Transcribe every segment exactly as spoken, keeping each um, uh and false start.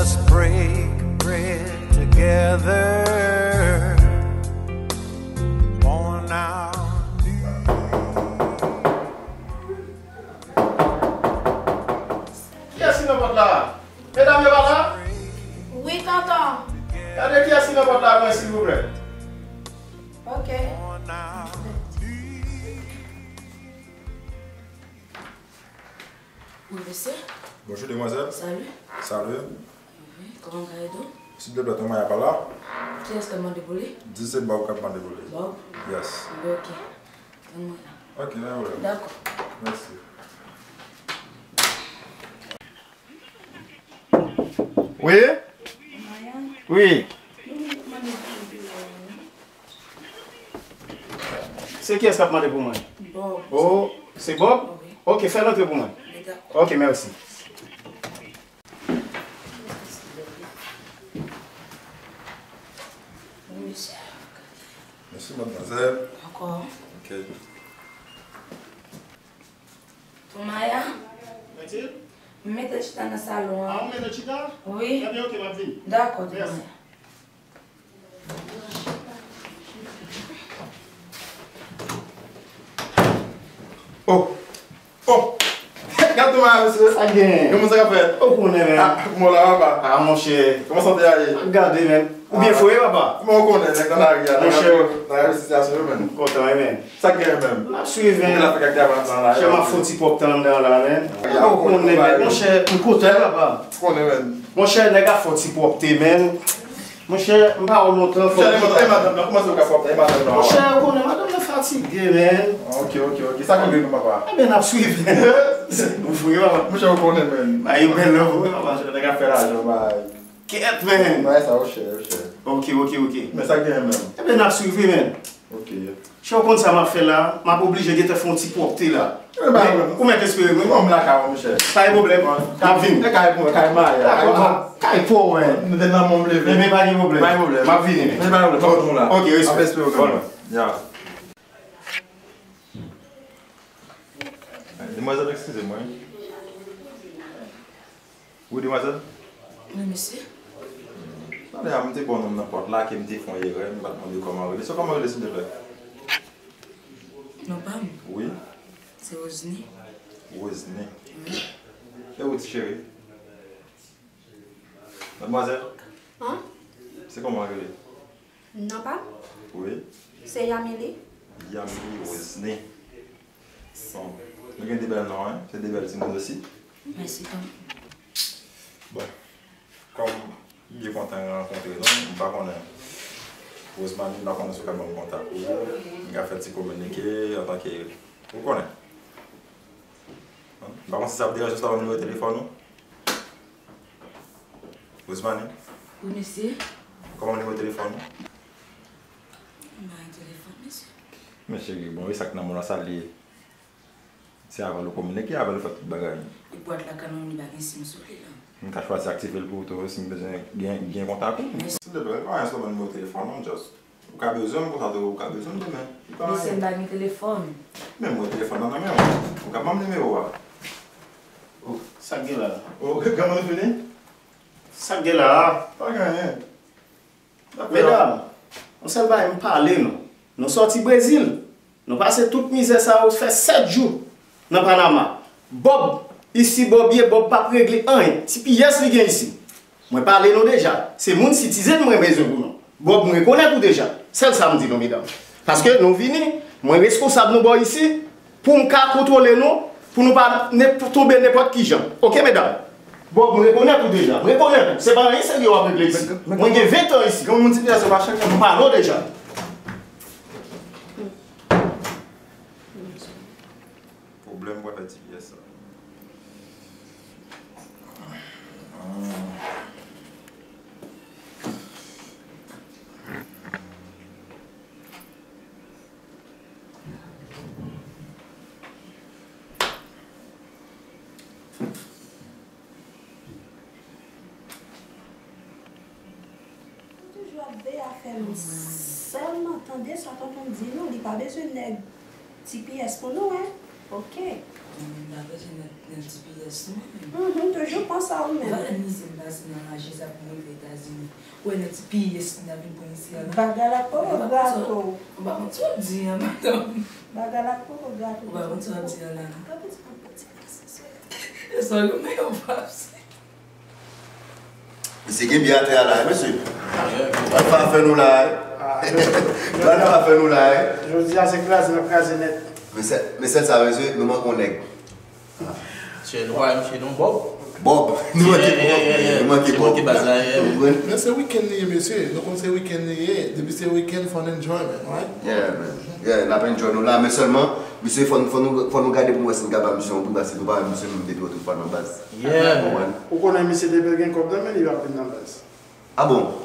Let's break bread together on our knees. Kiyès ki nan pòt la? Medam yo pa la? Wi, tonton. Gade kiyès ki nan pòt la, mwen, silvouplè. Ok. Wi, mesye. Bonjou, demwazèl. Salut. Salut. Wi, kòman m ka ede w? Silvouplè, Tomaya pa la? Kiyès k ap mande pou li? Di se Bob k ap mande pou li. Bob? Yes. Bon, ok. Tann mwen la. Ok, pa gen pwoblèm. Dakò. Mèsi. Wi? Wi. Se kiyès k ap mande pou mwen? Bob. Oh, se Bob? Wi. Ok, fè l antre pou mwen. Dakò. Ok, mèsi. Mèsi, madmwazèl. Dakò. Ok. Tomaya? Mathilde? M mete chita nan salon an. Ah, ou mete chita? Wi. Ebyen, ok, m ap vini. Dakò, Tomaya. Mèsi. Oh! Oh! Gad Tomaya, mesye. Sa gen? Kòman sa ka fèt? Ou konnen, men. Ah, mwen la, papa. Ah, monchè. Kòman sante a ye? Gade, men. Ou byen fouye, papa? Mwen, ou konnen, nèg nan lari a, monchè, nan gade sitiyasyon yo, men. M kontan, wi, men. Sa k genyen menm? M ap swiv, men. Ou te la fè kèk travay nan la. Chè, m ap fè yon ti pwòpte anndan la, men. Ou konnen, men. Monchè, m kontan, papa. Ou konnen, men. Monchè, nèg ap fè yon ti pwòpte, men. Monchè, m pa wè w lontan, fò. Monchè, e madanm nan, kòman se ou ka fè, e madanm nan? Monchè, ou konnen madanm nan fatige, men. Ok, ok, ok. Sa k rive nou, papa? Ebyen, n ap swiv. Ou fou, papa. Monchè, ou konnen, men. Ba yo bèl nan, papa. Monchè, nèg ap fè lajan, bay. Kèt, men. Bay sa, o chè, o chè. Ok, ok, ok. Men sa k genyen menm? Ebyen, n ap swiv, wi, men. Ok. Chè, ou konn sa m ap fè la? M ap oblije gentan fè yon ti pwòpte la. Ebyen, pa gen pwoblèm. Ou mèt espere mwen. Bon, m lakay ou, monchè. Pa gen pwoblèm. M ap vini. E kay pou mwen, kay mwen ye. Dakò, kay pou mwen. Nou te nan men w leve. Ebyen, pa gen pwoblèm. Pa gen pwoblèm. M ap vini, men. Men pa gen pwoblèm, fòk nou la. Ok, respè. M ap espere w. Ya. Demwazèl, eskize mwen. Wi, demwazèl? Wi, mesye. Talè a, m te ba w non m nan pòt la, ke m te fè yon erè, m pa t mande w kòman w rele. Se kòman w rele, silvouplè? Non pa m? Wi. Se Rosny. Rosny. Wi. E ou, ti cheri? Madmwazèl? An? Se kòman w rele? Non pa m? Wi. Se Yamili. Yamili Rosny. Bon, nou gen de bèl non, en. Se de bèl timoun osi. Mèsi, tonton. Bon, kòm m byen kontan rankontre nou, m pa konnen, Rosemary, m pa konnen si w ka ban m kontak ou, m ka fè ti kominike antanke, ou konnen. M pa konnen si sa ap deranje w, si w ta ban m nimewo telefòn ou. Rosemary? Wi, mesye. Kòman nimewo telefòn ou? M pa gen telefòn, mesye. Men cheri, bon, e sa k nan men w la, sa l ye? Se avè l ou kominike, avè l ou fè tout bagay. E bwat la kanmenm li pa gen sim sou li la. M ka chwazi aktive l pou ou tou, si m bezwen gen, gen kontak ou. Mèsi. Silvouplè, pa anyen sèlman nimewo telefòn ou, just. Ou ka bezwen m konsa tou, ou ka bezwen m demen. Li pa anyen. Mesye, m pa gen telefòn. Men mwen telefòn nan nan men w. Ou ka ban m nimewo a. Oh, sa k gen la? Oh, granmoun ou fini? Sa k gen la? Pa gen anyen. Medam, yon sèl bagay m pale nou. Nou sòti Brezil. Nou pase tout mizè sa yo, fè sèt jou nan Panama. Bob, isi Bob ye, Bob p ap regle anyen. Ti pyès li gen isi. Mwen pale nou deja. Se moun Citizen mwen bezwen pou nou. Bob, m rekonèt ou deja. Sèl sa m di nou, medam. Paske nou vini, mwen reskonsab nou bò isi, pou m ka kontwole nou, pou nou pa ne-, tonbe nenpòt ki jan. Oke, medam? Bob, m rekonèt ou deja. M rekonèt ou. Se pa anyen serye w ap regle isi. Men, men, mwen gen ven tan isi. Granmoun, ti pyès yo pa chak jan. M pale w deja. Pwoblèm pou afè ti pyès sa. Ou toujou ap veye afè nou sèlman. Tande sa tonton di nou, li pa bezwen nèg ti pyès pou nou, en. Oke. Mwen ta bezwen nan, nan G P S tou, mwen menm. Mhm, toujou panse a ou menm. Ou pa wè mizè m pase nan laj sa pou m rive Etazini. Ou wè nan G P S m ta vin pran isi a la. Bagay la poko gato. Ou pa konn sa w ap di an, madanm. Bagay la poko gato. Ou pa konn sa w ap di an la, non. Gade ti papa ti pase sou. E sa yo, men yo pa ap se. Mesye gen byen atè a la, mesye. Bagay pa fè nou la, eh. Bagay pa fè nou la, eh. Jodi a se kraze n ap kraze nèt. Men sèl, men sèl sa, mesye, nou manke yon nèg. Mesye, nou pa wè mesye non, Bob. Bob. Nou manke Bob. Nou manke Bob. Ou konprann? Men se wikenn li ye, mesye. Nou konn se wikenn li ye. Depi se wikenn, fun enjoyment, right? Yeah, man. Yeah, n ap enjoy nou la, men sèlman, mesye, fò, fò nou, fò nou gade pou n wè si n ka ba misye yon pri, paske nou pa wè misye menm depi otrefwa nan baz. Yeah, man. Ou konnen misye depi l gen kòb nan men li, l ap vin nan baz. Ah bon?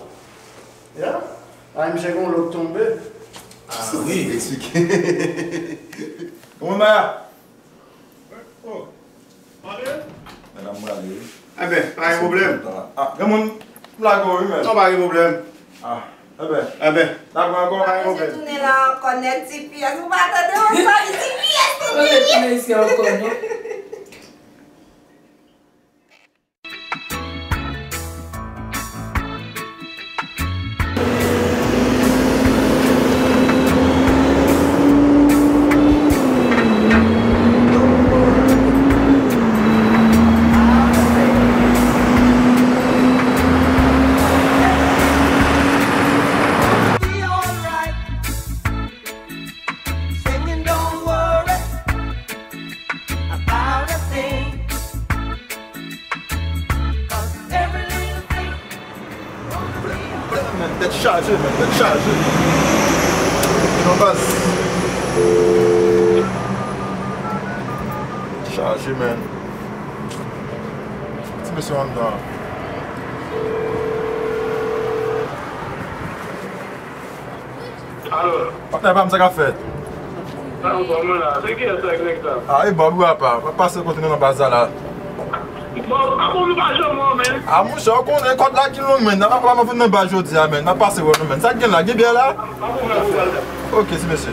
Yeah. Ay, misye gen yon lòt tonbe. Ah, wi. Eksplike. Kòman bagay? Oh. Medam prale, wi. Enben, pa gen pwoblèm. Ah, gen moun m lage w, wi, men. Non, pa gen pwoblèm. Ah, enben. Enben. N ap wè ankò, pa gen pwoblèm. Tounen la ankò, nèg G P S. Ou pa tande, ou sòti G P S, G P S. Tounen isi ankò, non? Men, tèt chaje, men, tèt chaje. Nan baz. Chaje, men. Ti mesye anndan. Alo. Patnè pa m, sa k ap fèt? Sa nou fè mwen la? Se kiyès sa k nèg sa? Ah, e Bob wi apa. M ap pase kote nou nan baz la la. Bob, apa nou pa janm wè w, men? Ah, monchè, ou konnen kòd la ki long, men. N ap, apa m ap vin nan baz jodi a, men. M ap pase wè nou, men. Sa k gen la? Gen byè la? Pa pwoblèm, ou pral fè. Ok, ti mesye.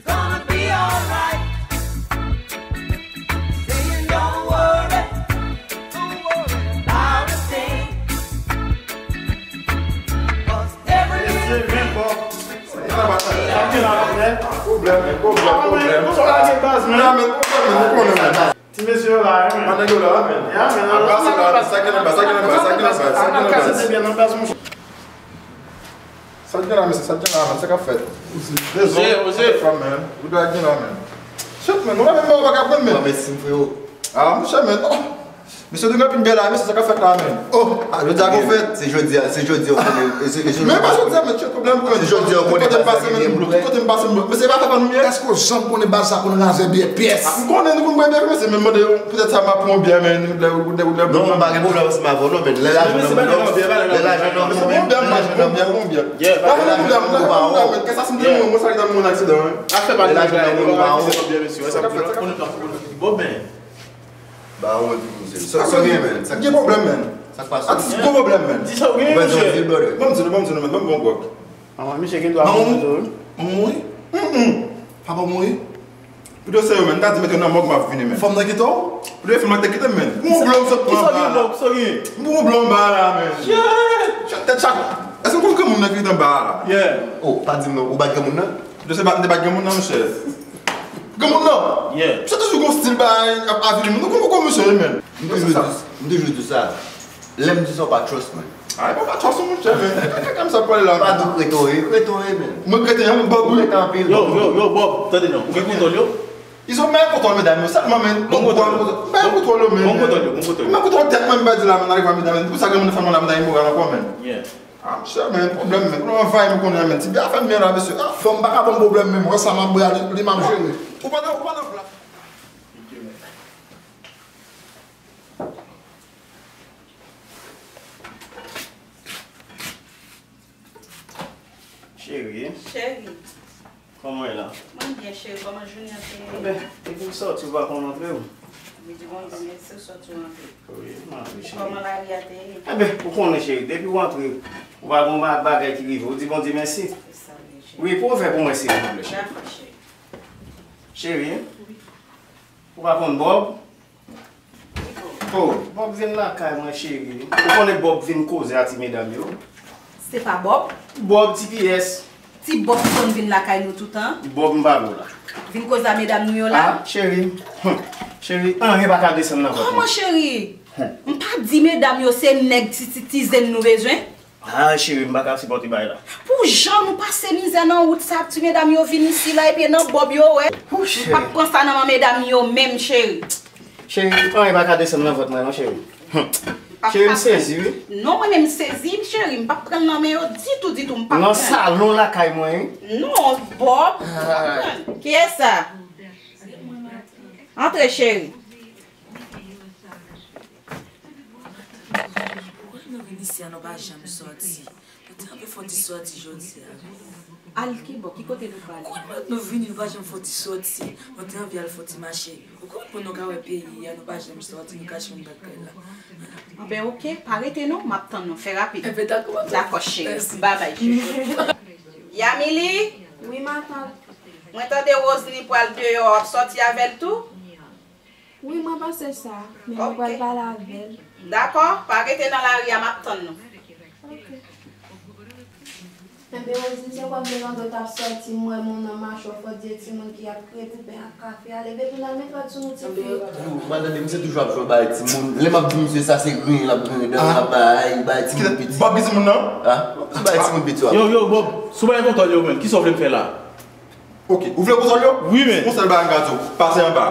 Gonna be alright. Saying don't worry, don't worry about a thing. 'Cause every little thing gonna be alright. Pwoblèm, pwoblèm, pwoblèm. Sa w lage baz, men. Nan, men, pwoblèm, men, nou konnen, men. Ti mesye yo la, wi, men. Nèg yo la, men. Ya, men, nan baz la, sa gen nan baz, sa gen nan baz, sa gen nan baz, sa gen nan baz. Sa k gen la, mesye, sa k gen la, men, sa k ap fèt? Dezòd, Oze, Oze. Fè men, ou dwe gen la, men. Shit, men, nou la menm, ou pa ka pran, men. Mwen, men, si m fè yo. Ah, monchè, men, oh. Mesye, nou gen anpil byè la, mesye, sa k ap fèt la, men. Oh, ah, jodi a gon fèt. Se jodi a, se jodi a, ou konnen, e se, e se jodi a. Men pa jodi a, men, shit, pwoblèm pou mwen. Se jodi a, ou konnen baz la gen blo. Tout kote m pase, m blo. Mesye, pa fè pa nou byè. Èske w janm konnen baz la konn raze byè pyès? Ah, m konnen nou konn bwè byè, mesye, men m mande w, petèt sa m ap pran yon byè, men, lè, lè, lè, lè. Non, m pa gen pwoblèm ansanm avè w, non, men lè lajan nan men w, lè lajan nan men w, lè lajan nan men w, lè lajan nan men w, men. Yeah, pa gen pwoblèm, pa gen pwoblèm, men. Kè sa si m te mouri, mwen sa ki ta mouri nan aksidan, wi. Afè pa gen pwoblèm, mesye. Sa k ap fèt, sa k ap fèt. Bon, men. Ba, ou menm tou, mesye. Sa, sa gen, men. Sa gen pwoblèm, men. Sa k pase? Atis, gwo pwoblèm, men. Di sa w gen, monchè. Ban m di nou, ban m di nou, men. Ban m bon gwòg. Manman, misye gen dwa mouri tou, wi. Manman mouri? Mm, mm. Papa mouri? Pou de se yo, men, ta di mete nan mòg m ap vini, men. Fanm nan kite w? Pou de fanm nan te kite m, men. Pou yon blòm sot pran anba la. Pou yon blòm anba la, men. Shit! Shit, tèt chak. Èske w konn granmoun nan ki rete anba a la? Yeah. Oh, pa di m non, ou bat granmoun nan? Pou de se bat, m te bat granmoun nan, monchè. Granmoun nan? Yeah. Misye toujou gon stil bagay ap avili moun. Ou konn, ou konn misye, men. M toujou di, m toujou di sa. Lè m di sa, w pa trust mwen. Ay, pa, pa trust mwen, monchè, men. Kaka m sa pale la. Pa di w krete w ye, krete w ye, men. Mwen krete, yon Bob, wi. Ou krete anpil. Yo, yo, yo, Bob, tande non. Ou gen kontwòl yo? Izo, men kontwòl medam yo, sèlman, men. Bon kontwòl yo. Men kontwòl yo, men. Bon kontwòl yo, bon kontwòl yo. Men kontwòl tèt mwen, m pèdi la, men, nan lekòl medam, men. Pou sa, gen moun fanm la, medam, moral ankò, men. Yeah. Ah, monchè, men, pwoblèm, men. Pwoblèm anvayi m, ou konnen, men. Ti byen afè m byen la, mesye. Ah, fanm pa ka ban m pwoblèm, men. Mwen, sa m ap brale, li m ap jere. Ou pa nan, ou pa nan plas. Cheri. Cheri. Kòman w ye la? Mwen byen, cheri. Kòman jounen an te ye? Enben, depi w sòti, ou pa konn antre w. Wi, di Bondye mèsi, ou sòti, ou antre. Wi, m antre, cheri. Kòman lavi a te ye? Enben, ou konnen, cheri, depi w antre, ou pa gon ba-, bagay ki rive. Ou di Bondye mèsi. Se sa vre, cheri. Wi, pou w fè pou mwen, silvouplè, cheri. Dakò, cheri. Cheri, ou pa konn Bob? Oh, Bob vin lakay mwen, cheri. Ou konnen Bob vin koze a ti medam yo? Se pa Bob? Bob T P S. Ti Bob ki konn vin lakay nou toutan? Bob m pa vle w la. Vin koze a medam nou yo la? Ah, cheri. Hum. Cheri, anyen pa ka desann nan vant mwen. Kòman, cheri? Hum. M pa di medam yo se nèg ti, ti, ti zen nou bezwen? Ah, cheri, m pa ka sipòte bagay la. Pou jan nou pase mizè nan wout sa, ti medam yo vin isi la, epi nan Bob yo wè. Ou, cheri. M p ap pran sa nan men medam yo menm, cheri. Cheri, anyen pa ka desann nan vant mwen non, cheri. Hum. Cheri, m sezi, wi. Non, mwen menm m sezi, cheri. M p ap pran nan men yo ditou, ditou, m p ap pran. Nan salon lakay mwen, wi. Non, Bob. Ah. Kiyès sa? Antre, cheri. Poukwa nou vin isi a, nou pa janm sòti? Nou te anvi fè yon ti sòti jodi a. Al kibò? Ki kote nou prale? Kòman nou vini, nou pa janm fè yon ti sòti? Nou te anvi al fè yon ti mache. Ou konn pou nou ka wè peyi a, nou pa janm sòti, nou kache anndan kay la. Anben, oke, pa rete non, m ap tann nou, fè rapid. Enben, dakò, dakò, cheri. Mèsi. Babay, chouchou. Yamili? Wi, matant. Mwen tande Rosny pral deyò, w ap sòti avè l tou? Wi, mwen panse sa, men mwen pral pale avè l. Dakò, pa rete nan lari a, m ap tann nou. Ok. Enben, Rosny, se kòm Leandro t ap sòti, m wè moun nan mache, w fò di e timoun ki ap kriye pou pen ak kafe a, leve pou n al met lòd sou nou tifi. Yo, m pa tande, misye toujou ap jwe bay timoun. Lè m ap di misye sa, se griyen l ap griyen dan l, l ap bay, bay timoun piti. Bob ki timoun nan? Ah, bay timoun piti w ap. Yo, yo, Bob, si w pa gen kontwòl yo, menm, kisa w vle m fè la? Ok, ou vle kontwòl yo? Wi, men. Yon sèl bagay m ka di w, pase anba.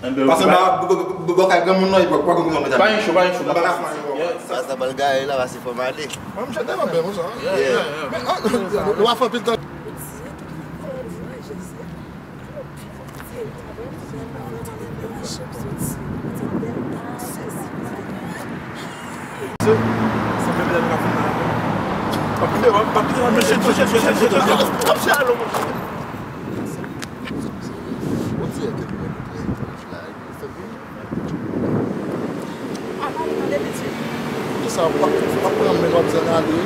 Enben, pase anba, bò kay granmoun nan, epi w ap konn kote w mete. Pa gen cho, pa gen cho. Anba la fwa yo. Sa, sa pral gaye la, pase fò m ale. Mwen, m chante mwen byen konsa. Yeah, yeah, yeah. Men, ah, nou pa fè anpil tan. Poukisa w ap, w ap pran men w ap di ann ale?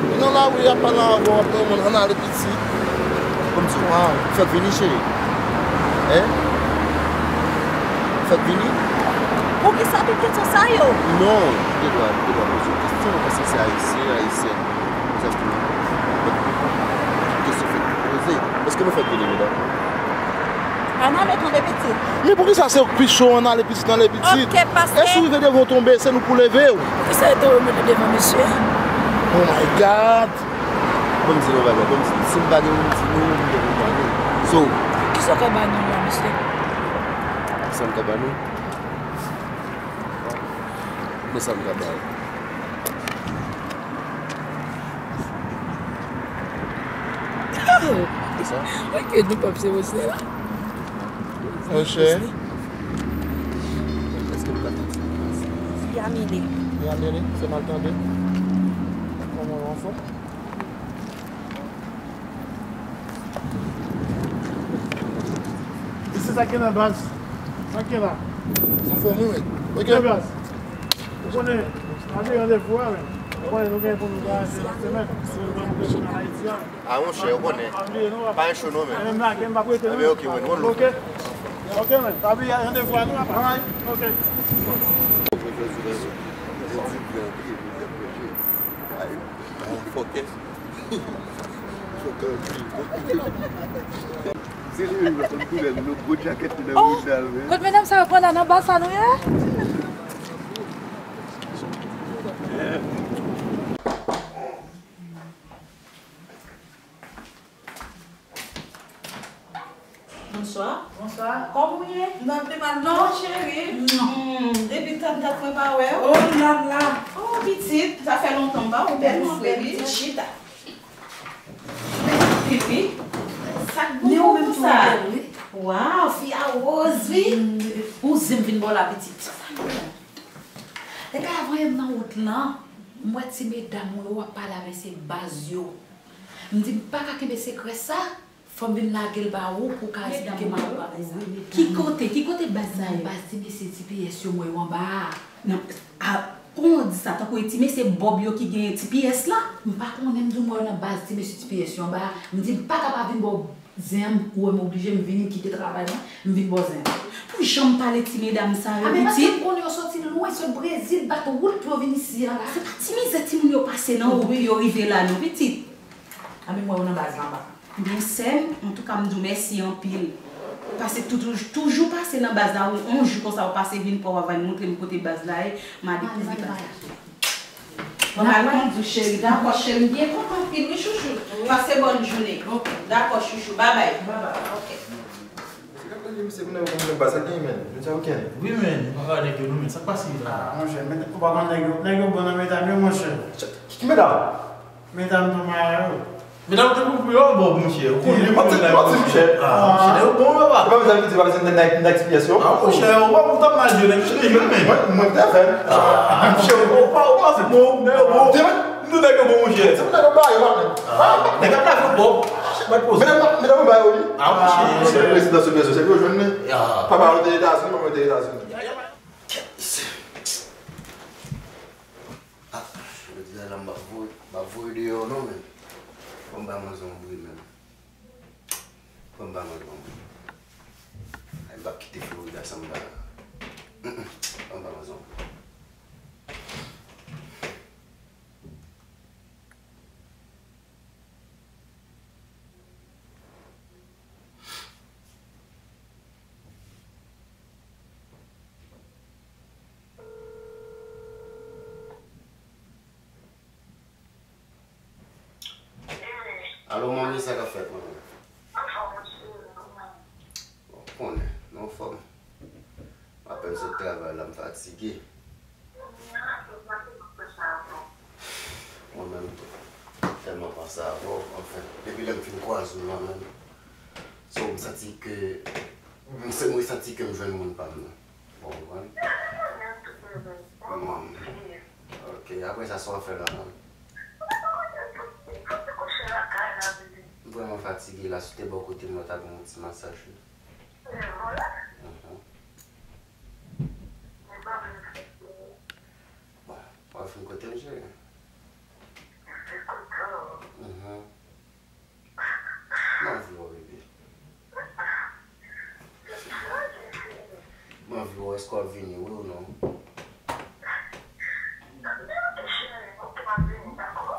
Ou nan lari a pale avè w, w ap pran men ann ale pitit. Kòmsi w fèk vini, cheri? Hein? Ou fèk vini? Poukisa tout kesyon sa yo? Non, ou te dwa, ou te dwa poze yon kesyon, paske se ayisyen, ayisyèn. Egzakteman. Tout kesyon fèk poze. Èske nou fèk vini, medam? Ann ale tande pitit. Men poukisa se ou k pi cho, ann ale pitit, ann ale pitit? Ok, paske. E si w rive devan w tonbe, se nou k pou leve w. Poukisa yo tonbe mete devan mesye? Oh my God! Ban m di nou yon bagay, ban m di, si m pa gen moun di nou, m gen moun ba nou. So. Kisa w ka ba nou la, mesye? Kisa m ka ba nou? Men sa m ka ba w. Oh! Se sa? Ok, nou p ap se mesye la. Monchè. Èske nou ka tann sa? Yamile. Yamile, se mal tande. Kòman w anfòm? E se sa k gen nan baz. Sa k gen la. Anfòm wi, men. Ok. Yo, baz. Ou konnen, pa bliye randevou a, men. Ou konnen nou gen pou nou vwayaje lòt semèn. Nou pral monte nan Ayiti a. Ah, monchè, ou konnen. Pa bliye non, papa. Pa gen cho non, men. Menm la, gen m p ap rete non. Enben, ok, men, nou konn. Ok. Ok, men. Pa bliye randevou a non, papa. Alright. Ok. Fòkè. Se li menm nan konn koulè nou, gwo djakèt li nan wouj la, men. Kot medam sa yo pran la nan ba sa nou ye? Bonswa. Bonswa. Kòman w ye? M pa pi mal non, cheri. Mm, depi tann dat mwen pa wè w. Oh la la. Oh, pitit, sa fè lontan m pa wè w, bèl, mwen bèl, pitit. Chita. Pipi. Sa k bon pou sa? Waw, fi a woz, wi. Ou zen m vin ba w la, pitit. Sa k bon? Lè kay a voye m nan wout lan, m wè ti medam ou yo w ap pale avè se baz yo. M di m pa ka kenbe sekrè sa. Fò m vin lage l ba ou pou w ka esplike mwen. Ki kote? Ki kote baz sa ye? Baz ti mesye T P S yo m wè yo anba a. Non, a, kòman w di sa? Tankou e ti mesye Bob yo ki gen T P S la? M pa konnen, m di w m wè yo nan baz ti mesye T P S yo anba a. M di m pa ka pa vin ba w Zen an, ou wè m oblije, m vini, m kite travay mwen, m vin ba w zen an. Pou jan m pale ti medam sa yo, pitit. A, men paske m konnen yo soti lwen, sot Brezil, bat wout pou yo vin isi a la. Se pa ti mizè timoun yo pase nan, wi, yo rive la, non, pitit. A, men m wè yo nan baz la anba. Ebyen, sè m, antouka, m di w mèsi anpil. Pase toujou, toujou pase nan baz la, ou on jou konsa, ou pase vin pa w avè m, montre m kote baz la ye, m a dekouvri baz la. Mwen al konn di w, cheri. Dakò, cheri, m byen kontan anpil, wi, chouchou. Pase bòn jounen. Dakò, chouchou, babay. Babay, ok. Se gade li, misye, moun nan yo konn baz la, men. Jodi a, weekend. Wi, men, m pa ka nèg yo, non, men. Sa k pase la? Ah, monchè, men, ou pa konn nèg yo, nèg yo bon nan medam yo, monchè. Ki, ki medam? Medam Thomas yo. Medam te pou yo bon, monchè. Ou konnen manti, manti, monchè. Ah, monchè, yo bon, yo pa. E pa medam ki di pa bezwen nèg, nèg ti pyès yo. Ah, monchè, yo bon, ou tap mal jwe, nèg, monchè, yo men. Mwen, mwen te fè. Ah, monchè, yo pa, yo pa se bon, nèg yo bon. Te men. Nou nèg yo bon, monchè. Se pou nèg yo ba yo, pa men. Ah, nèg ap lave yo pwòp. Mwen poze. Medam, medam yo ba yo, wi. Ah, monchè. Se prezidan sou rezo, se pou yo jwenn li. Papa yo te Etazini, manman yo te Etazini. Ah, jodi a la, m p ap voye, m p ap voye deyò, non, men. Fò m ba manzè yon bri, men. Fò m ba manzè yon bri. Ay, m p ap kite Florida san m ba, mm, mm. Fò m ba manzè yon bri. Alo, manmi, sa k ap fèt, manmi? Anfòm, cheri, ou menm? Bon, ou konnen, nou anfòm. M apèn sot travay la, m fatige. Mwen menm tou. Tèlman panse avè w, anfen. Depi lè m fin kwaze w lan menm, so, m santi ke, m se, mwen santi ke m jwenn moun pa m nan. Bon, ou konprann? Mm. Ok, apre sa, sa w ap fè la menm? M vrèman fatige la, si w te bò kote m, mwen ta ban w yon ti masaj, wi. Mhm. Bon, w ap vin kote m, cheri? Mhm. M anvi wè w, bebe. M anvi wè w, èske w ap vini, wi ou non?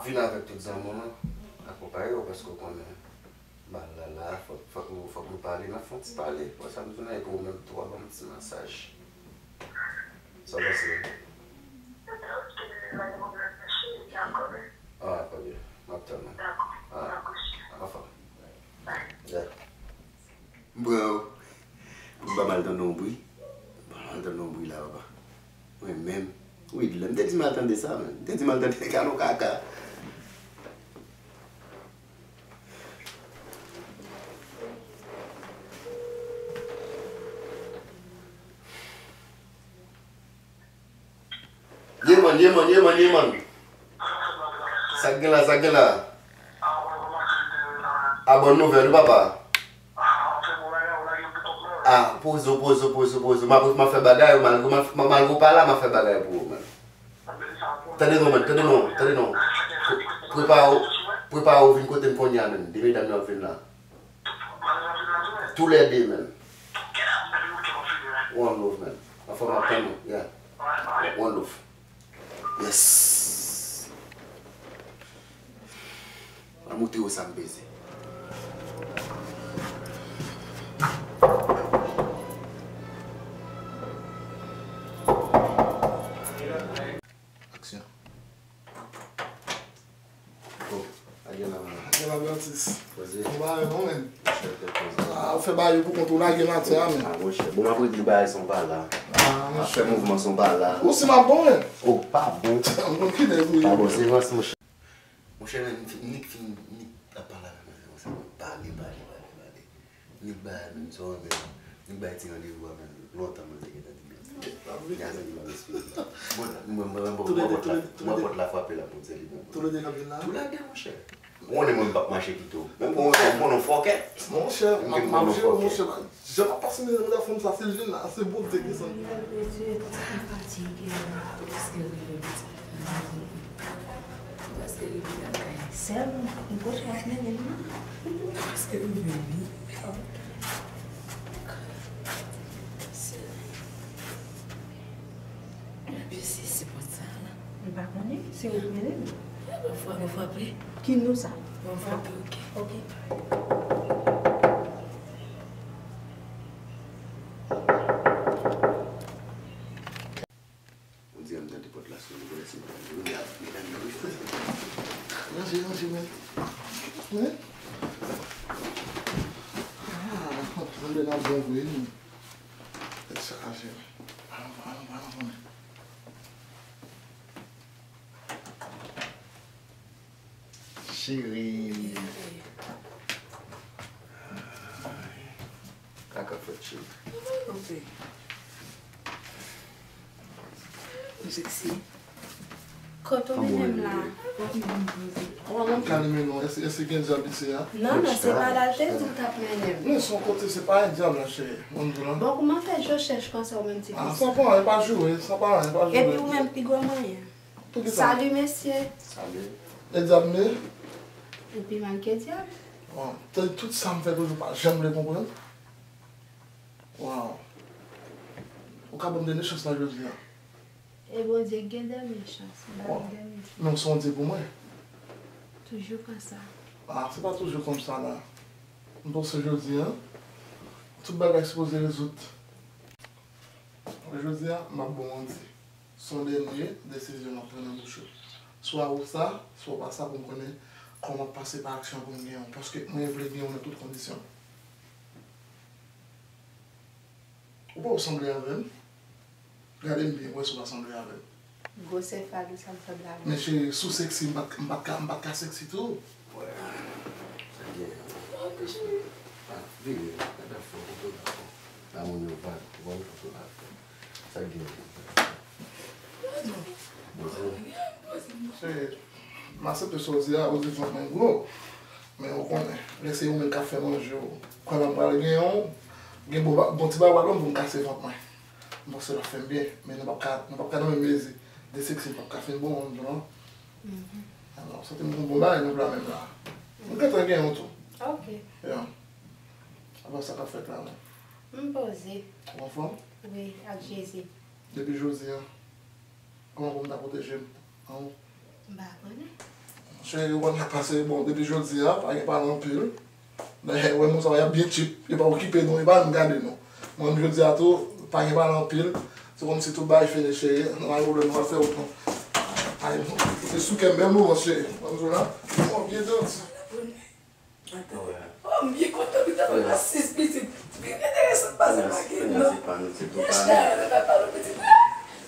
Vin avèk tout zanmi w lan, akonpaye w, paske w konnen bal la la, fòk, fòk nou, fòk nou pale, n ap fè yon ti pale. Wè sa m di w la, epi ou menm tou, w ap ban m ti masaj. Sa w panse? Ah, pa gen. M ap tann ou. Ah, anfòm. Yeah. M pran w. M pa mal tande yon bri. M pa mal tande yon bri la, papa. Mwen menm. Wi, lè m te di m al tande sa, men. M te di m al tande kano kaka. Ye man, ye man, ye man, ye man. Sa k gen la, sa k gen la? A, bòn nouvèl wi, papa. A, poze w, poze w, poze w, poze w. M ap, m ap fè bagay, malgre, malgre w pa la, m ap fè bagay pou ou, man. Tande non, man, tande non, tande non. Pre-, prepare w, prepare w vin kote m kounye a, man. De medam yo ap vin la. Toulède, man. One love, man. Anfòm, m ap tann nou. Yeah. One love. Yes. Mwen montre yo sa m peze. Aksyon. Oh, lage la, man. Lage la, byen, atis. Poze. Ou ba yo, non, men. Monchè, fè poze. Ah, ou fè ba yo pou kont ou, lage m atè a, men. Ah, monchè. Bon, m ap regle bagay sa w pa la. Ah, monchè. M ap fè mouvman sa w pa la. Ou si m ap bon, men. Oh, pa bon. M konn ki nèg ou ye. Pa bon, se rans, monchè. Monchè, men, m fin, Nick fin, Nick ap pale avè m, monchè. Pale, pale, pale, pale. Nik bay menm sa w menm. Nik bay ti randevou a menm. Lontan mwen te gentan di l. Nya sa ki pa respekte. Bon, mwen, mwen, mwen, mwen, mwen pòt la, mwen pòt la frape la pou m sèvi menm. Tou le de k ap vin la? Tou le de, monchè. Ou konnen mwen m p ap mache kite w. Menm pou mwen, mwen non fòkè. Monchè, m ap, m ap jere w, monchè. Jan m ap pase mizè nan fanm sa, se l vin la, se Bondye ki santi. Mwen fatige, mwen prèske rive. Mwen prèske rive lakay. Sèl, m, m panse w ap mennen m nan. Paske m vini. Epi si se pòt sa la. M pa konnen, se ou k mennen m. Bon, fwa nou frape. Ki nou sa? Bon, frape, ok. Ok. On dirait m tande pòt la sonnen, m konnen se mwen menm wi. Ranje, ranje, men. Men. Ah, sanble n ap bon vre, wi. Tèt chaje, wi. Alon, alon, alon, men. Cheri. Sa k ap fèt, cheri? Ou seksi. Kote w mennen m la? Ou wè menm ka li mennen w. Èske, èske gen dyab isi a? Non, non, se pa la l te di l t ap mennen m. Men se yon kote, se pa yon dyab la, cheri. Mwen di w la. Bon, kòman fè je chèch konsa ou menm ti fi? Ah, sa pa anyen, pa joure, sa pa anyen, pa joure. Epi ou menm pi gwo manyen. Poukisa? Salut, mesye. Salut. E dyab m ye? Ou pi mal ke dyab. Bon, te, tout sa m fè toujou pa janm vle konprann. Waw. Ou ka ban m dènye chans la jodi a? E Bondye k gen dènye chans, m pa gen dènye chans. Men w se yon dye pou mwen. Toujou konsa. Ah, se pa toujou konsa la. M panse jodi a, tout bagay sipoze rezoud. Jodi a, m ap ba w yon dye. Se yon dènye desizyon m ap pran nan bouch ou. Swa ou sa, swa ou pa sa, pou m konnen kòman m ap pase pa aksyon pou m gen w. Paske mwen vle gen w nan tout kondisyon. Ou pa w sanble avè m. Gade m byen, wè si w pa sanble avè m. Gwosè fadou sa m sanble avè w. Men cheri, si w seksi, m pa t, m pa t ka, m pa t ka seksi tou. Wè. Sa gen. Ok, cheri. Ah, vini, gade afè w, konprann afè w. Lamoun yo vag, ou konn konprann afè w. Sa gen. Bonjou. Cheri, m aksepte sa w di a, ou di vant mwen gwo. Men ou konnen, lè se ou menm k ap fè manje w, kwè m ap pral gen yon, gen bon, bon ti bagay w ap ban m pou m kase vant mwen. M panse l ap fè m byen, men nou p ap ka, nou p ap ka nan menm mezi. De seksi p ap ka fin bon, non? Mhm. Alò, santi m gon bon bagay nan pla menm la. M gentan gen yon tou. Ok. Yeah. Apa sa k ap fèt la menm? M poze. Ou anfòm? Wi, ak Jezi. Depi jodi a, kòman pou m ta pwoteje m? An? M pa konnen. Cheri, ou konn sa k pase, bon, depi jodi a, pa gen pale anpil. Dayè, wè moun sa yo, y ap byen tchip, yo pa okipe nou, yo pa menm gade nou. Mwen menm jodi a tou, pa gen pale anpil. Se kòmsi tout bagay fini, cheri. Nou pa gen pwoblèm, nou pral fè wout nou. Ay, ou te sou kè m bèl moman, cheri. Mwen menm la, ou byen janti. Oh, m byen kontan, pitit mwen gen sis pitit. Pi enteresan pase m ak li, non. Yes, se pa nou, se tou pa nou. Yes, cheri, nou pa nou pitit la.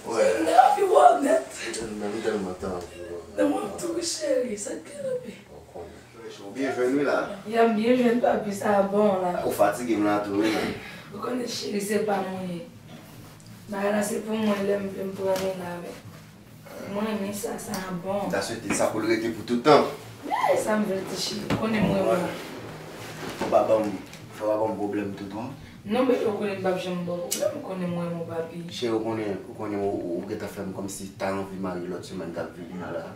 Wè. M anvi wè w nèt. M tèlman ta anvi wè w. Nan mwen tou, cheri, sa k gen anpil. Ou konnen. Ou byen jwenn wi la. Ya, m byen jwenn, papi, sa bon la. Ou fatige m la tou wi, men. Ou konnen, cheri, se pa mwen ye. Bagay la se pou mwen, lè m vle m pran li la, men. Mwen renmen sa, sa bon. M ta swete sa pou l rete pou tout tan. Men sa m vle di, cheri, ou konnen mwen renmen w. Fò w pa ban m, fò w pa ban m pwoblèm tout, non. Non, bebe, ou konnen m p ap janm ba w pwoblèm, ou konnen mwen renmen w, papi. Cheri, ou konnen, ou konnen ou, ou gentan fè m kòmsi ta anvi marye lòt semèn k ap vini a la.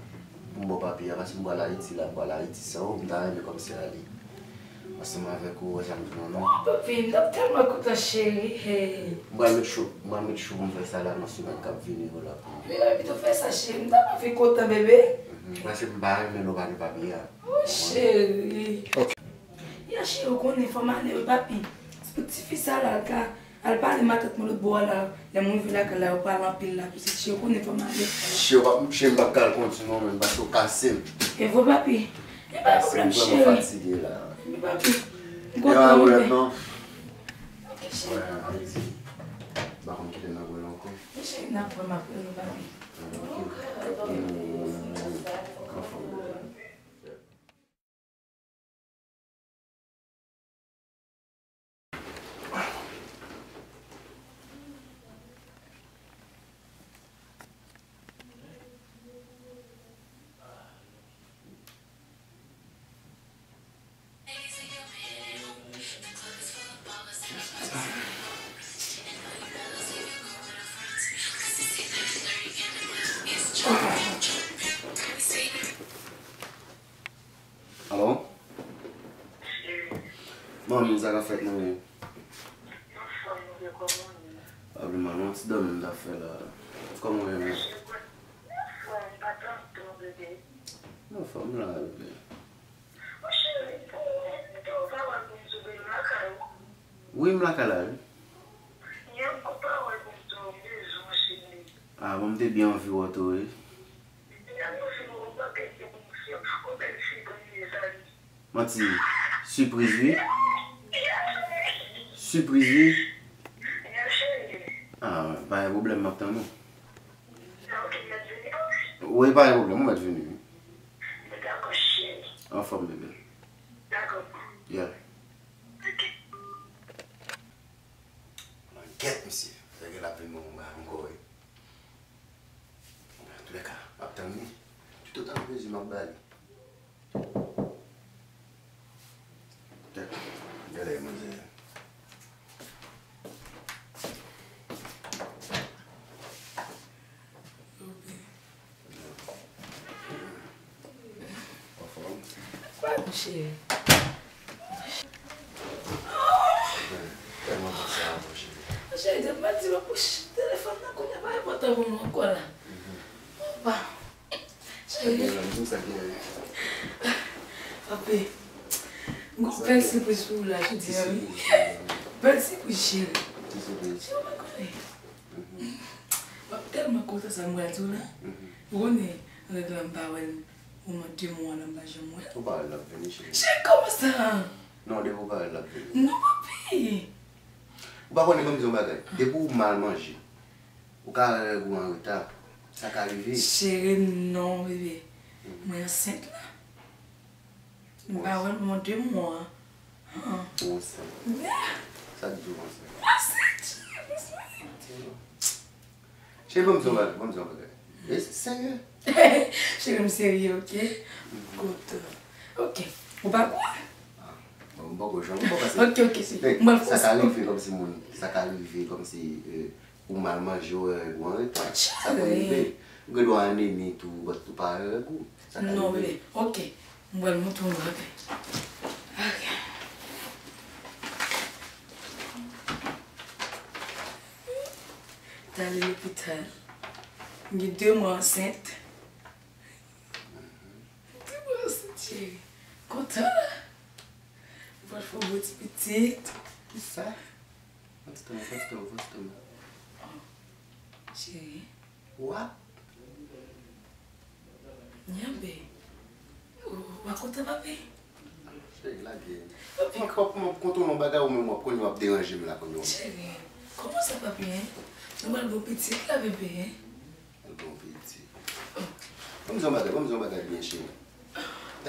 Pou m ba w papi a, paske m pral Ayiti la, m pral Ayiti san ou, m ta renmen kòmsi ale ansanm avèk ou, wè sa m di w non. Oh, papi, m t ap tèlman kontan, cheri, hey. M pral met cho, m pral met cho pou m fè sa la nan semèn k ap vini yo la pou ou. Wi, wi, pito fè sa, cheri, m ta anvi kontan, bebe. Mhm, paske m pa renmen lè w pa gen papye a. Oh, cheri. Ok. Ya, cheri, ou konnen fò m ale wi, papi. Se pou tifi sa la, l ka al pale matant mwen lòt bò a la. Lè m rive lakay la, yo pale anpil la, pitit, cheri, ou konnen fò m ale. Cheri, w p ap, cheri, m p ap ka al kondi non, menm, paske w kase m. E vre, papi. E pa pwoblèm, cheri. Kase m, m vrèman fatige la. Epi, papi, m kontan wi, men. Ok, cheri. Wè, Ayiti. M pa konn kite n ap wè l ankò. Men cheri, n ap wè, m ap wè nou, papi. Ok. Ok. Anfòm. Sa k ap fèt, mwen menm? Anfòm, ou ye, kòman w ye? Pa vle mal, yon ti dòmi m t ap fè la. Kòman w ye menm? Anfòm, pa tanto, bebe. Anfòm la, bebe. Mon cheri, pou mwen, m te yon pawòl pou m di w, bebe, m lakay ou. Wi, m lakay la, wi. Yon gwo pawòl pou m di w, m bezwen w, cheri. Ah, bon, m te byen anvi wè w tou, wi. Manti. Sipriz, wi. Sipriz, wi. Ah, pa gen pwoblèm, m ap tann ou. Wi, pa gen pwoblèm, ou mèt vini, wi. Anfòm, bebe. Yeah. Mwen gèt misye. Sa gen l ap vin ban mwen bagay ankò, wi. Antoulèka, m ap tann li. Toutotan l bezwen m ap ba li. Tèt, gade manzè. Anfòm? Anfòm, cheri. Tèlman panse a ou, cheri. Cheri, depi m di w pou telefòn nan, kounye a pa enpòtan pou mwen ankò la. Opa. Cheri. Papi, m gon bèl sipriz pou ou la jodi a, wi. Bèl sipriz, cheri. Cheri, ou pa konnen. M ap tèlman kontan sa m pral di w la. Ou konnen, règ la m pa wè l omwen de mwa la, m pa janm wè l. Ou pa wè l ap vini, cheri. Cheri, kòman sa? Non, depi ou pa wè l ap vini. Non, papi. Ou pa konnen, ban m di w yon bagay. Depi ou mal manje, ou ka wè règ ou an reta. Sa ka rive. Cheri, non, bebe. Mwen ansent la. M pa wè l mwen de mwa. Ou ansent. Sa k di w ansent? Ansent, cheri, m ansent. Cheri, ban m di w yon bagay, ban m di w yon bagay. E serye? Cheri, m serye, oke? Kote? Oke. Ou pa kwè? Ah, bon, m poko janm, m poko se. Oke, oke, cheri. Sa ka rive kòmsi moun, sa ka rive kòmsi, euh, ou mal manje, ou wè règ ou an reta. Sa konn rive. Ou gen dwa anemi tou, but ou pa wè règ ou. Sa ka rive. Non, bebe. Oke. M pral montre w yon bagay. Oke. T ale lopital. M gen de mwa ansent. M te pran sou cheri. Kontan la. M pral fè yon bon ti pitit. Kisa? Fè ti tan, fè ti tan, fè ti tan. Cheri. Wa? Nyanbe. Ou pa kontan, papi? Cheri, lage. Papi, mwen, mwen, mwen kontan yon bagay, ou menm w ap konn w ap deranje m la konn yon. Cheri, kòman sa, papi, en? Nou pral bon pitit la, bebe, en? Bon, piti. Ban m di w yon bagay, ban m di w yon bagay byen, cheri.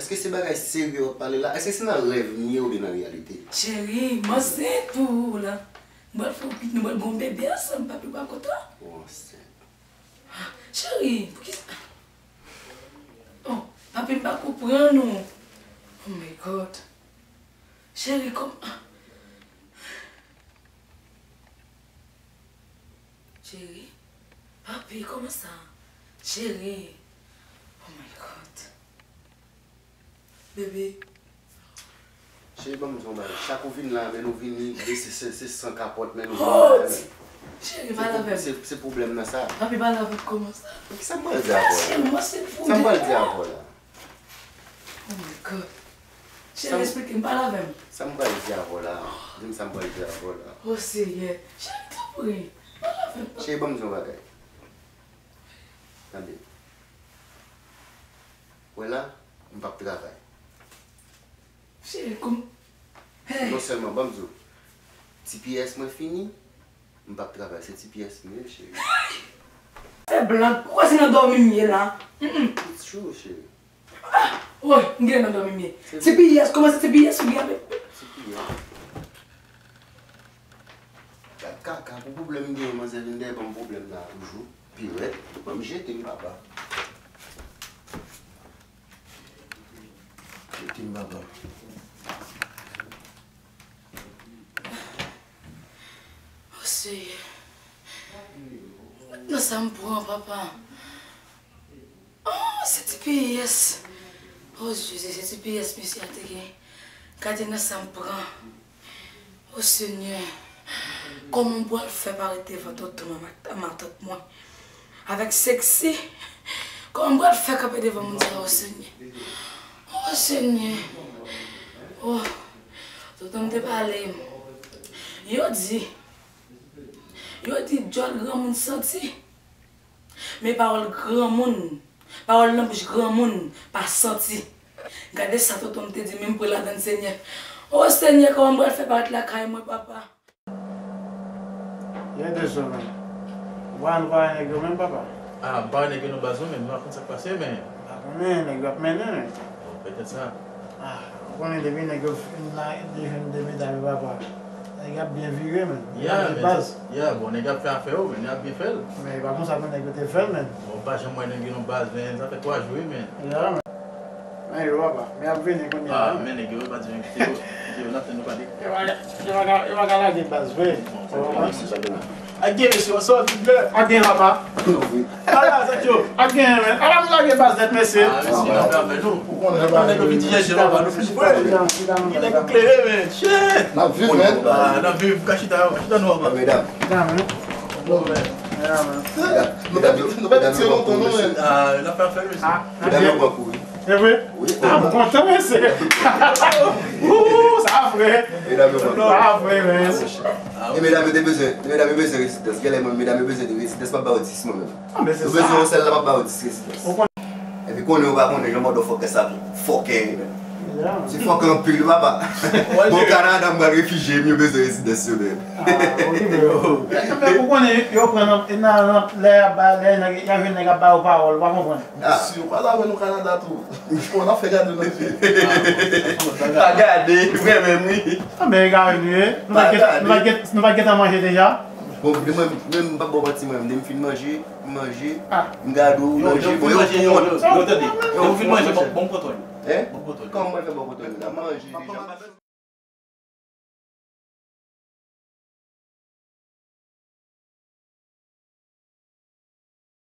Èske se bagay serye w ap pale la? Èske se nan rèv m ye oubyen nan reyalite? Cheri, m ansent pou ou la. M pral fè yon pit, nou pral gen yon bebe ansanm, papi pa kontan. Ou ansent. Cheri, poukisa? Oh, papi, m pa konprann ou. Oh my God. Cheri, kòman? Cheri? Papi, kòman sa? Cheri? Oh my God. Bebe. Cheri, ban m di w yon bagay. Chak ou vin la, men nou vini, se, se, se san kapòt, men nou vini la, men. Cheri, pale avè m. Se, se pwoblèm nan sa. Papi, pale avè m, kòman sa? Kisa m pral di avè w la? Cheri, mwen se pou. Sa m pral di avè w la? Oh my God. Cheri, esplike m, pale avè m. Sa m pral di avè w la? Di m sa m pral di avè w la. Oh, Senyè. Cheri, tanpri, pale avè m. Cheri, ban m di w yon bagay. Tande. Wè la, m p ap travay. Cheri, kòm, hey. Non sèlman, ban m di w, T P S mwen fini, m p ap travay. Se T P S m ye, cheri. Fè blag, ou kwè se nan dòmi m ye la? Mm, mm. It's true, cheri. Ah! Woy, m gen nan dòmi m ye. T P S, kòman se T P S ou gen avèk? T P S. Gad kaka, pou pwoblèm m genyen, manzè vin dèyè ban m pwoblèm la toujou. Pi rèd, ban m jete m papa. Jete m papa. Oh, Senyè. Nan sa m pran, papa. Oh, se T P S. Oh, Jezi, se T P S misye a te gen. Gade nan sa m pran. O Senyè, kòman m pral fè parèt devan tonton m ak matant mwen? Avèk seksi, kòman m pral fè kanpe devan moun sa yo, Senyè? O Senyè, o, tonton m te pale m. Yo di, yo di djòl granmoun santi. Men pawòl granmoun, pawòl nan bouch granmoun pa santi. Gade sa tonton m te di, men m pre ladann, Senyè. O Senyè, kòman m pral fè parèt lakay mwen, papa? Gen de sou, men. Ou pa, nou pa wè nèg yo menm, papa? Ah, m pa wè nèg yo non, baz, non, men m pa konn sa k pase, men. Pa konnen, nèg yo ap mennen, men. Bon, petèt sa. Ah, ou konnen depi nèg yo fin la, depi de medam yo, papa. Nèg ap byen vire, men. Ya, men, baz. Ya, bon, nèg ap fè afè yo, men, nèg ap byen fè l. Men, e pa konsa tou nèg yo te fè l, men. Bon, m pa janm wè nèg yo non, baz, men, sa fè twa jou, wi, men. Ya, men. Men yo, papa, men ap vini kounye a, ah, men nèg yo, pa di men kite yo, kite yo, n ap tann yo pa de. Yo pa ka, yo pa ka, yo pa ka lage baz vre. Bon, sa fè mèsi, sa fè mèsi. Ak gen, mesye, what's up, big blood? Ak gen, papa. Ala, Sancho. Ak gen, men. Ala, nou lage baz nèt, mesye. Ah, mesye, n ap fè nou. Ou konnen, papa, nou vin ti jèjè, papa, nou vin vre. Gen nèg klere, men. Shit. N ap viv, men. Ah, n ap viv, ka chita, ka chita nou, papa. Medam. Medam, men. Bon, men. Ya, men. Nou pa, nou pa piti lontan, non, men. Ah, n ap fè afè, mesye. Ah, medam yo pran kouri. E vre? Wi. Ah, m kontan, mesye. Ooh, sa vre. Medam yo pran kouri. Sa vre, men. E medam yo te bezwen, medam yo bezwen rezidans. Genlè mwen, medam yo bezwen de rezidans, m ap ba yo dis mwen menm. Ah, men se sa. Yo bezwen yon sèl la, m ap ba yo dis rezidans. Ou konnen. Epi konnen ou pa konnen, jan motherfucker sa fòkè ye, men. Ya. Se fòkè anpil, papa. Bon, Kanada, m pral refijye m, yo bezwen rezidans yo menm. Ah, okipe yo. Men ou konnen, yo pran nan, nan, nan, lè y ap ba, lè nèg, y ap jwenn nèg ap ba yo pawòl, ou pa konprann. Ah. Si ou pa ta wè nou Kanada tou. Bon, n ap fè gade nan je. Pa gade, vrè menm, wi. Ah, men egare nou ye. Nou pa t gentan, nou pa t gentan manje deja. Bon, mwen, mwen, m p ap ba w manti, mwen, m fin manje, m manje, m gade w manje, bon, yo, yo, yo, yo, tande. Yo, ou fin manje, bon, bon, pran twòl. Hein? Bon, pran twòl. Kòman mwen fè bon, pran twòl? M manje deja.